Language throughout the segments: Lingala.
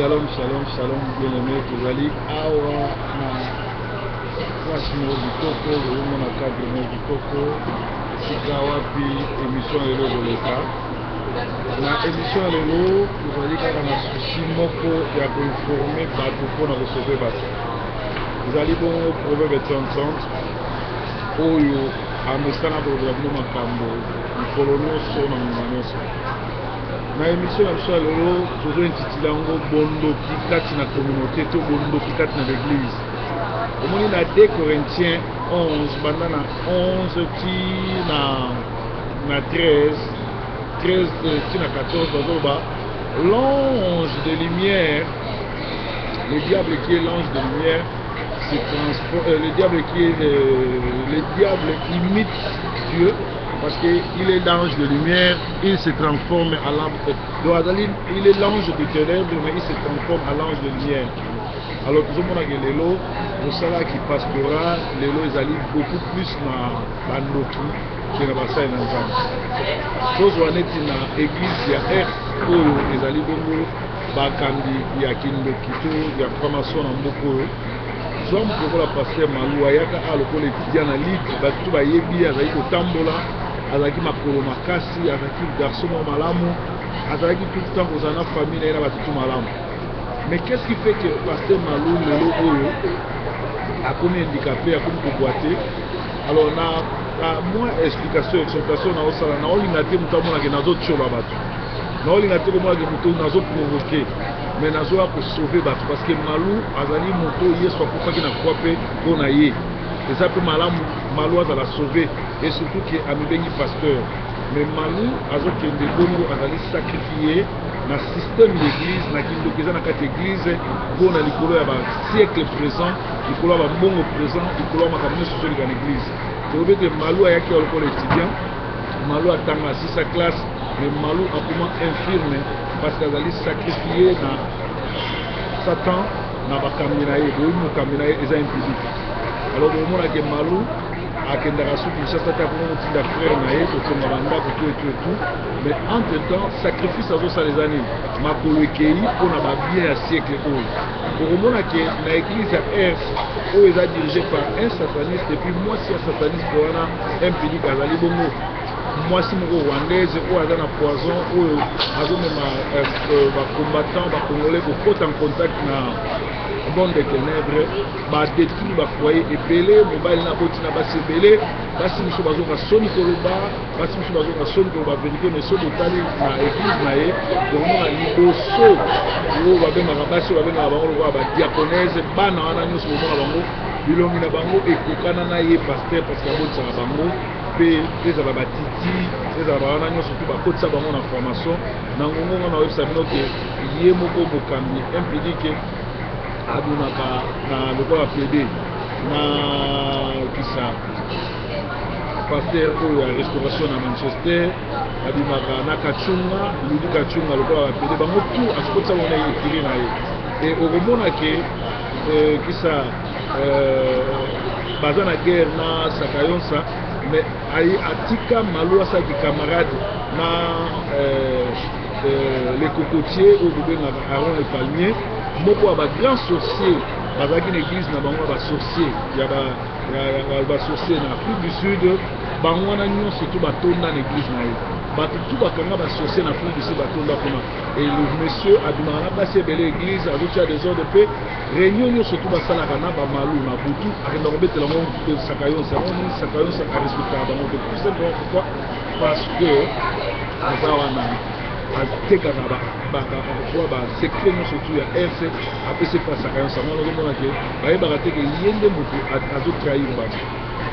Shalom, shalom, shalom, bien-aimé. Tozali awa na place moko kitoko, tozomona cadre moko kitoko, esika wapi émission ya lelo ekoleka. Na émission ya lelo tozali kaka na souci moko ya koinforme bato mpona kosauve bato. Ezali bongo Proverbe 30 oyo amesana kolobela bino makambo mikolo nyonso na ngonga nyonso. Na emission na biso ya lelo tozo intitule yango bondoki kati na communauté to bondoki kati na l'église. Omoni na 2 Corinthiens 11 banda na 11 ti na 13 13 ti na 14 bazoloba l'ange de lumière, le diable qui est l'ange de lumière se transforme, le diable qui est le diable imite Dieu parce qu'il est l'ange de lumière, il se transforme à l'ange. Donc azali, il est l'ange de ténèbres, mais il se transforme à l'ange de lumière. Alors tozomona ke lelo mosala ki pastoral lelo ezali beaucoup plus na bandoki ke na basali na Nzambe. Tozwa neti na église ya R oyo ezali bongo bakambi ya kindoki to ya franc-maçon na mboka oyo. Zwa moto lokola pasteur Malu ayaka awa lokola étudiant na ligue, bato to bayebi ye, azalaki kotambola, azalaki makolo makasi, azalaki garçon moko malamu, azalaki tout le temps kozala na famille na ye na bato tout malamu. Mais qu'est-ce qui fait que pasteur Malu lelo oyo akomi handicapé, akomi koboite? Alors na mwa explication, exhortation naosala, naolinga te moto amonake nazotiola bato, naolinga te komonake moto nazoprovoke, mais nazoya kosauve bato parce que Malu azali moto Yesu akufaki na croix mpe mpo na ye. Eza mpe malamu Malu azala sauvé, et surtout ke amibengi pasteur. Mais Malu azokende bongo, azali sacrifié na système d'église, na kindoki eza na kati église mpo na likolo ya basiècle présent, likolo ya bambongo présent, likolo ya makambo nyonso ezoleka na église. Tolobi ete Malu ayaki lokola étudiant, Malu atanga asisa classe, mais Malu akoma infirme parce que azali sacrifié na Satan na bakambi na ye. Boyebi mokambi na ye eza impudique. Alors bomonake Malu akendaka su Kinshasa te, akoma kotinda frère na ye kotonga bandako tout et tout et tout. Mais entre temps sacrifice azosala eza nini? Makolo ekei mpona babien ya siècle oyo. Okomona ke na église ya R oyo eza dirigé par un sataniste, et puis mwasi ya sataniste wana impudique azali bongo mwasi moko rwandaise oyo aza na poison, oyo azomema bacombattant bacongolais kokota en contact na monde de ténèbres, badétruire bafoyer ebele. Mobali na boti na basi ebele, basi mosusu bazoka soni koloba, basi mosusu bazoka soni koloba vérité. Mais soki otali na église na ye, okomona liboso oyo babengaka basi oyo babengaka bango lokola badiaconese, bana wana nyonso bomona bango bilongi na bango ekokana na ye pasteur, parce que abotisaka bango mpe ezala batiti, ezala bawana nyonso tu bakotisa bango na formation na ngongongo. Na oyebisa bino ke ye moko mokambi impudique abimaka na lokola PD na kisa pasteur oyo ya restauration na Manchester, abimaka na Kachunga, Ludi Kachunga, lokola bapd bango tout akotisa bango na écurie na ye. E okomona ke kisa baza na guerre na Sakayonsa, mais atika Malu asalaki camarade na les cocotiers oyo bobengaka Aaron le Palmier, moko ya bagrand sorcier bazalaki na église na bango ya basorcier, ya basorcier na Afrique du Sud. Bango wana nyonso tu batonda na église na ye, bato tu bakanga basorcier na Afrique du Sud batonda kuna. Et le monsieur abimaka na basi ebele, église azotia désordre, mpe réunion nyonso tu basalaka na bamalu na butu akenda kobetela yango Sakayonsa. Yango nini? Sakayonsa arespectaka bango te, tout simplement. Pourquoi? Parce que aza wana atekaka bakwa basecret nyonso tu ya RC, apesi epa Sakayonsa. Yango wana ozomona ke bayebaka te ke ye nde motu azotrahir bato.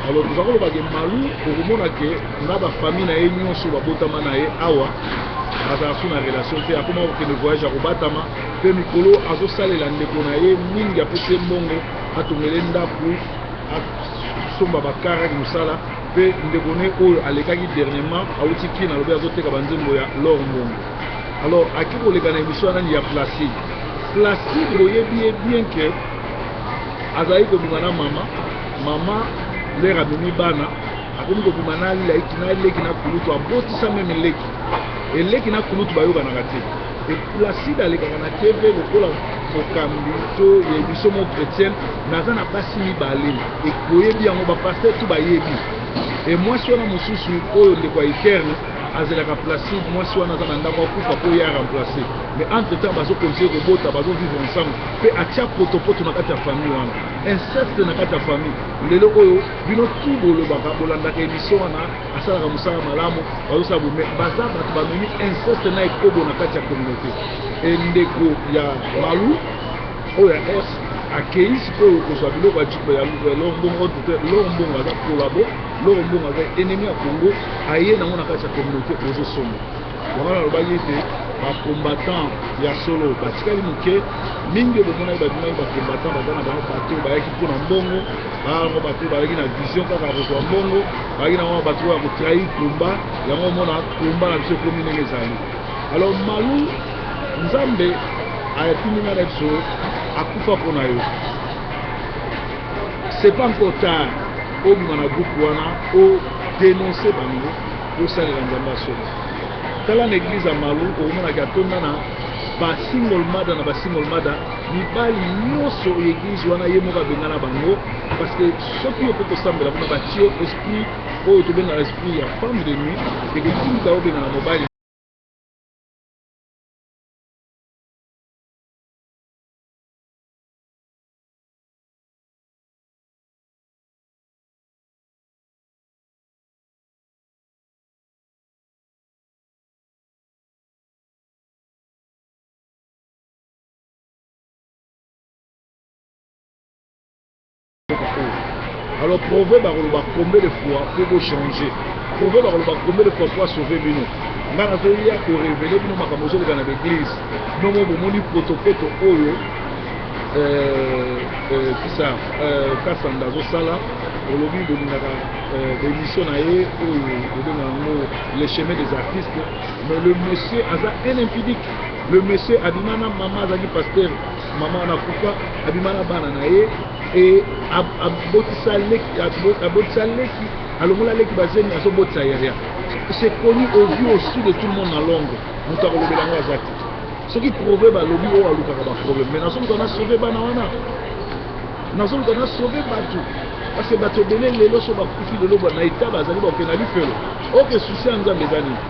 Alors toza koloba ke Malu, okomona ke na bafamille na ye nyonso babotama na ye awa azala su na relation te. Akoma kokende voyage ya kobatama, mpe mikolo azosalela ndeko na ye mingi, apesi ye mbongo atongele ndako, asomba bakaraki mosala. Mpe ndeko ne oyo alekaki dernièrement awuti Kina, alobi azoteka banzembo ya Lor Mbongo. Alors aki koleka na émission nani ya Placide. Placide boyebi ye bien ke azalaki kobima na mama mama lere amemi bana, akomi kobima na leki na kulutu, abotisa meme leki, eleki na kulutu bayokanaka te. Et Placide alekaka na TV lokola mokambi to ya émission moko chrétienne. Naza na basi mibale, boyebi yango, bapasteur tout bayebi. E mwasi wana mosusu oyo ndeko ya Ikerne azelaka Placide, mwasi wana aza na ndako, akufa mpo ye aremplace. Mais entre temps bazocontinue kobota, bazovivre ensemble, mpe atia potopoto na kati ya famille wana, inceste na kati ya famille. Lelo oyo bino tu bolobaka, bolandaka émission wana, asalaka mosala malamu, bazosala bo, mais baza bato bamemi inceste na ekobo na kati ya communauté. E ndeko ya Malu oyo ya S akei sikoyo kozwa biloko ya Loro Mbongo te. Loro Mbongo aza collabo, Loro Mbongo aza ennemi ya Congo. Aye nango na kati ya communauté, ozosomba yango. Nalobaki ete bacombattant ya solo batikali moke mingi. Bomonaki babimaki bacombattant, baza na bango bato bayaki mpona mbongo, bayango bato bayaki na vision kaka ya kozwa mbongo, bayaki na bango bato oyo ya kotrahir combat. Yango omona combat na biso ekomi ndenge ezali. Alors Malu, Nzambe ayatindi ngai na biso, akufa mpo na yo. C'est pas encore tard, obima na groupe wana, odénonce bango, osalela Nzambe ya solo. Tala na église ya Malu, okomonaki atonda na basingle mother, na basingle mother mibali nyonso ya église wana, ye moko abengana bango. Parce que soki yo mpe kosambela kuna, batie esprit oyo tobengaka esprit ya femme de nuit, eketindika obengana mobali. Alors proverbe akoloba combien de fois mpo bochanger? Proverbe akoloba combien de fois po asauve bino? Nga nazoya korévéler bino makambo ozoleka na baeglise. Nomo bomoni potopoto oyo kisa Kasanda azosala. Olobi bolingaka baémission na ye oyo bobenga yango Le Chemin des Artistes, mais le monsieur aza un impudique. Le monsieur abima na mama azalaki pasteur, mama wana akufa, abima na bana na ye e abotisa leki, abotisa leki, alongola leki bazemi, azobotisa yaya. C'est connu au vu au su de tout le monde na Londres. Moto akolobela yango aza te. Soki proverbe alobi oyo alukaka baproblème, mais nazoluka na sauve bana wana, nazoluka na sauve bato, parce que bato ebele lelo so bakufi lelo na eta bazali bakokende na lifelo. Oke souci ya Nzambe eza nini?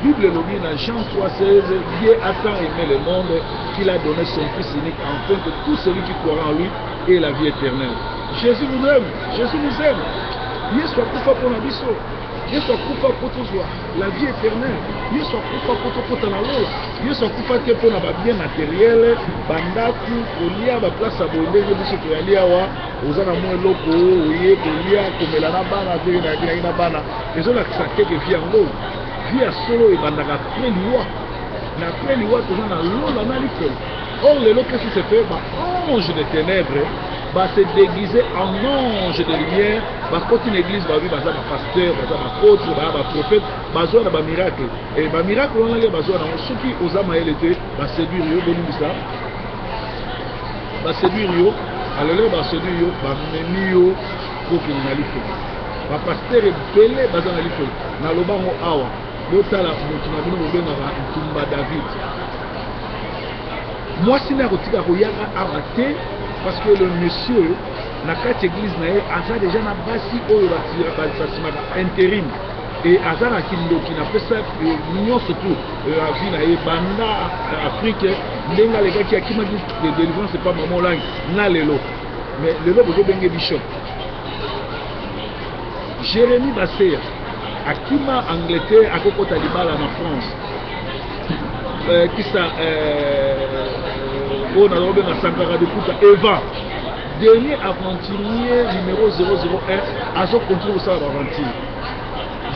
Bible elobi na Jean 3:16: Dieu a tant aimé le monde qu'il a donné son fils unique, afin que tout celui qui croira en lui ait la vie éternelle. Jésus nous aime, Jésus nous aime. Yesu akufa mpona biso, Yesu akufa mpo tozwa la vie éternelle, Yesu akufa mpo tokota na lola. Yesu akufa te mpona babien matériel, bandako, kolia, baplace ya boye. Ndenge biso toyali awa, oza na mwa eloko, oye kolia, komela na bana, ndenge na bana, ezolakisa keke vie yango. Vie ya solo ebandaka après liwa. Na après liwa toza na lola na lifelo. Or lelo, qu'est-ce qui se fait? Baange de ténèbres base déguisé en ange de lumière, bakoti na église, babi baza bapasteur, baza baapôtre, baya baprophète, bazwa na bamiracle. E bamiracle wana nde bazwa nango, soki oza mayele te, baséduire yo, bolimbisa, baséduire yo. Alelo baséduire yo, bamemi yo kokende na lifelo. Bapasteur ebele baza na lifelo. Nalobango awa, botala motu na bino bobengaka Ntumba David, mwasi nde akotika koyaka awa te, parce que le monsieur na kati église na ye aza déjà na basi oyo basimaka intérim e aza na kindoki. Napesa nyonso tu avi na ye banda Afrique, ndenge alekaki, akimaki délivrance epa mama Olangi na lelo. Mais lelo bozobenge bishop Jérémi Baseya, akima Angleterre, akokota libala na France. Kisa oyo nazobenga Sankara de Kuta Eva, dernier aventurier numéro 001, azocontinue kosala baaventure.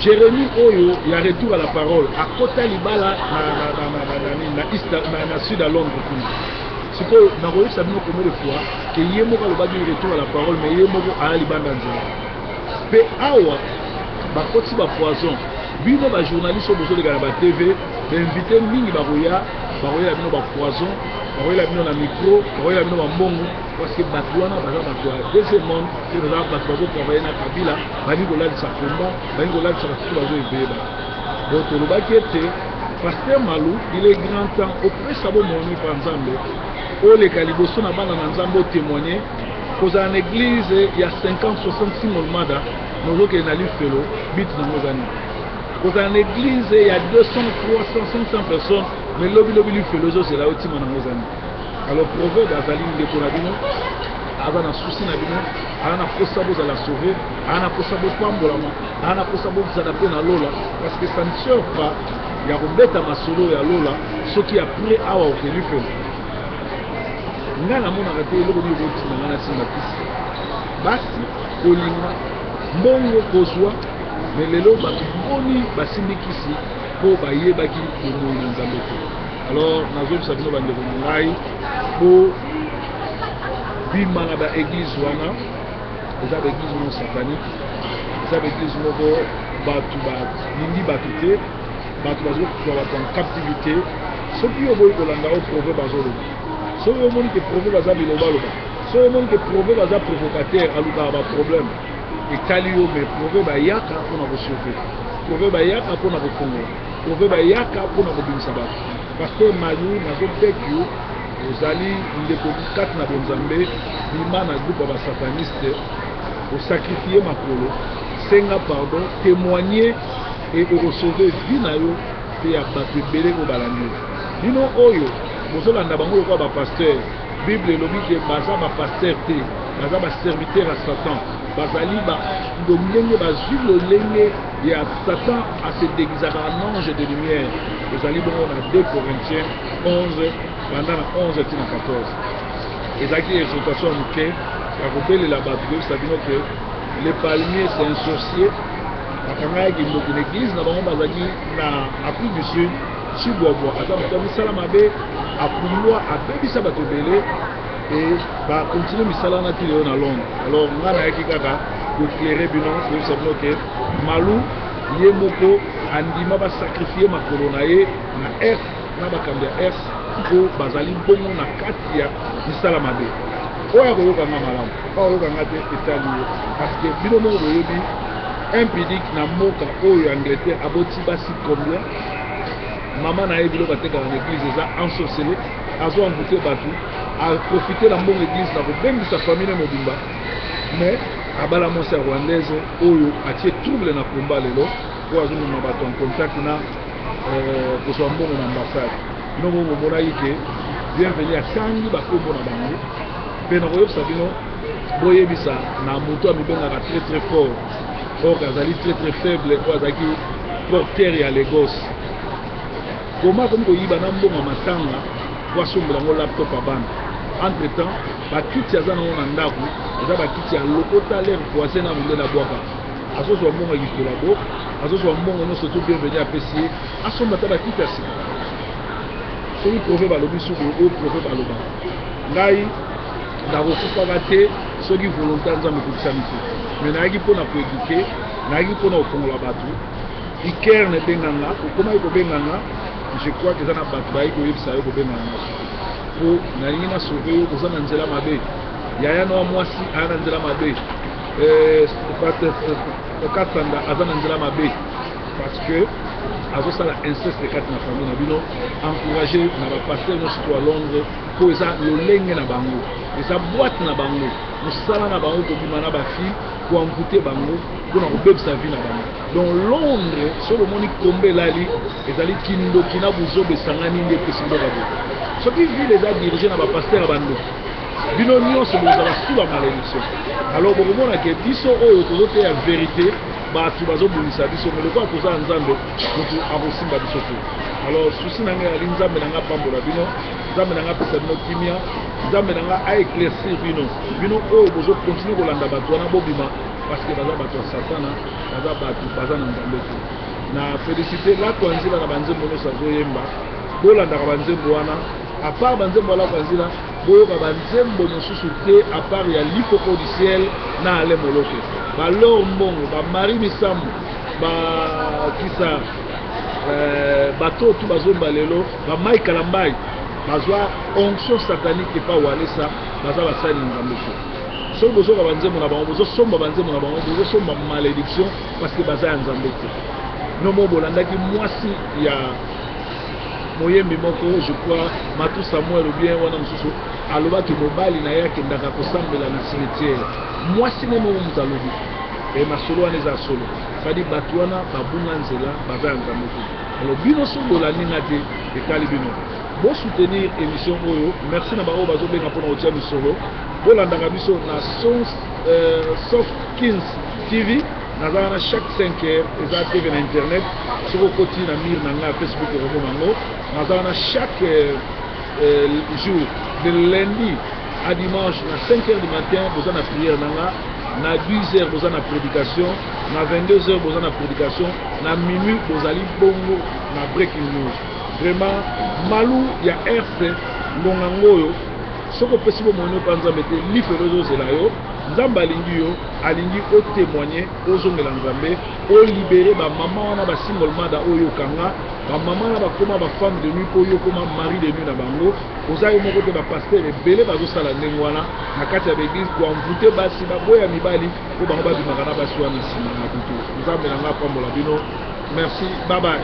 Jérémie oyo ya Retour à la Parole akota libala na, na, east, na sud ya Londres kuna. Sikoyo nakoyebisa bino combien de fois ke ye moko alobaki Retour à la Parole, mais ye moko aya libanda nzela. Mpe awa bakoti bapoison. Bino bajournaliste oyo bozoleka na batv, bainvité mingi bakoya, bakoyela bino bapoison, bakoyela bino na micro, bakoyela bino bambongo, parce que bato wana baza bato ya deuxième monde mpe baza bato bazotravaille na Kabila. Balingi kolalisa komba, balingi kolalisa basusu, bazoeveye bato. Donc tolobaki ete Pasteur Malu, il est grand temps opesa bomoi no epa Nzambe, oleka liboso na bana na Nzambe otémoigner. Kozala na église ya 50 60 single mother, nozokende na lifelo, but nango eza nini? Kozala na église ya 200, 300, 500 personnes, mais lobilobi lifelo ezozela yo, ntima nango eza nini? Alors Proverbe azali ndeko na bino, aza na souci na bino, aza na posa bozala sauvé, aza na posa bopambolama, aza na posa bozala mpe na lola, parce que ça ne sert pas ya kobeta masolo ya lola soki après awa okeli felo. Ngai namonaka te eloko nini ekotinda ngai nasimba kisi. Basi kolinga mbongo kozwa, mais lelo bato boni basimbi kisi mpo bayebaki bomoi na Nzambe te? Alors nazoyebisa bino, bandeko na ngai, po bima na baéglise wana. Eza baéglise moko satanique, eza baéglise moko bato balingi bato te, bato bazozwa bato en captivité. Soki yo boyi kolanda oyo proverbe azoloba, soki omoni ke proverbe aza bilobaloba, soki omoni ke proverbe aza provocateur, alukaka baproblème, etali yo. Mais proverbe ayaka mpona kosauver, proverbe ayaka mpona kofongola, proverbe ayaka mpona kobimisa bato. Pasteur Malu, nazobeki yo, ozali ndeko kati na bonzambe, bima na groupe ya basataniste, osacrifier makolo, senga pardon, témoigner e okosauver vie na yo mpe ya bato ebele oyo balandi yo. Bino oyo bozolanda bango lokola bapasteur, Bible elobi ke baza bapasteur te, baza baserviteur ya Satan. Bazali ndenge bazwi lolenge ya Satan, ase déguisaka en ange de lumière. Ezali bongo na 2 Corinthiens 11, banda na 11 tina 14. Ezalaki exhortation ya moke ya kobelela bato, koyebisa bino ke le palmier, c'est un sorcier. Bakangaki ndoki na église na bango, bazalaki na Afrique du Sud. Chibwabwa aza moto ya misala mabe, apumbwa, abebisa bato ebele e bacontinuer misala wana ti lelo na Londres. Alors nga nayaki kaka koéclairer bino, koyebisa bino ke Malu ye moko andima basacrifier makolo na ye na f na bakambi ya s, mpo bazali bongo na kati ya misala mabe. Oyo akoyokanga malamu, oyo akoyokanga te, etali ye, parce que bino moko boyebi impudique na mboka oyo Angleterre. Aboti basi combien? Mama na ye, biloko atekaka na église eza ensorcelé, azo envoûter bato, aprofiter na mbongo église na kobengisa famille ne mobimba. Mais abala mwasi ya rwandaise oyo atie trouble na komba lelo, oyo azomema bato en contact na kozwa mbongo na ambassade. Bino moko bomonaki ke Bienvenu atangi bakombo na bango. Mpe na koyebisa bino, boyebisa na moto amibengaka très très fort, or azali très très faible, oyo azalaki porteur ya Lagos. Koma akomi koyiba na mbongo ya matanga po asombela yango laptop ya bana. Entre temps bakiti aza nango na ndako eza bakiti ya lokota, lere voisin na mondele abwaka. Azozwa mbongo ya kikolabo, azozwa mbongo nyonso to Bienvenu apesi ye, asomba ata bakiti ya sika. Soki proverbe alobi suku oyo, proverbe alobaka, ngai nakokufaka te soki volonté ya Nzambe ekokisami te. Mais nayaki mpona koéduquer, nayaki mpona kofongola bato. Ikerne ebenganga, okomaki kobenganga, je crois que eza na bato bayaki koyebisa yo kobenganga mpo nalingi nasauver yo. Oza na nzela mabe, yaya na wa mwasi aya na nzela mabe, Kasanda aza na nzela mabe, parce que azosala inceste kati na famille na bino, encouragé na bapasteur nyonso to ya Londres, mpo eza lolenge na bango, eza boîte na bango, mosala na bango, kobima na bafille, koenvoûter bango mpona kobebisa vie na bango. Donc Londres, soki omoni kombe elali, ezali kindoki na buzoba esangani nde epesi mboka boye. Soki ville eza dirigé na bapasteur ya bandoki, bino nyonso bozala sous la malédiction. Alors bokomona ke biso oyo tozoteya vérité, bato bazobundisa biso, mais lokola toza ya Nzambe, motu akosimba biso te. Alors souci na ngai ali, Nzambe na ngai apambola bino, Nzambe na ngai apesa bino kimia, Nzambe na ngai aéclaircir bino. Bino oyo bozocontinuer kolanda bato wana, bobima, parce que baza bato ya Satana, baza bato baza na Nzambe te. Na félicité Lakwa Nzila na banzembo nyonso azoyemba. Bolandaka banzembo wana. À part banzembo ya Lakwa Nzila, boyoka banzembo mosusu te à part ya Lifoko du ciel na Ale Moloke, balor mbongo, bamari misambo, bakisa bato tu bazomba lelo, bamai Kalambai bazwa onction satanique epa Walesa, baza basali na Nzambe te. Soki bozoka banzembo na bango, bozosomba banzembo na bango, bozosomba malédiction, parce que baza ya Nzambe te. No mo bolandaki mwasi ya Moyembi moko, je crois Matou Samuel ou bien wana mosusu, alobaki mobali na ye akendaka kosambela na cimetière. Mwasi ne moko moto alobi e masolo wana eza solo. Sadi bato wana babunga nzela, baza ya Nzambe te. Alors bino soki bolandi nga te, etali bino. Bosoutenir émission oyo. Merci na baoyo bazobenga mpona kotia misolo. Bolandaka biso na Sons, Soft Kings TV. Naza wana chaque 5 heures, eza TV na internet. Soki okoti na mur na ngai ya Facebook, okomona yango. Naza wana chaque jour de lundi à dimanche na 5 heures du matin, boza na prière na nga. Na 10 heures boza na prédication, na 22 heures boza na prédication, na minuit bozali bongo na breaking news. Vraiment malu ya RC ngonga ngoyo, soki opesi bomoi mpa Nzambe te, lifelo ezozela yo. Nzambe alingi yo, alingi otémoigne, ozongela Nzambe, olibere bamama wana, basingle mother oyo okanga, bamama wana bakóma bafemme de nuit mpo oyo okóma mari de nuit na bango. Oza yo moko te, bapasteur ebele bazosala ndenge wana na kati ya baeglise, koenvoûter basi baboya mibali mpo bango babimaka na basi wana nsima na butu. Nzambe na nga apambola bino. Merci, bye bye.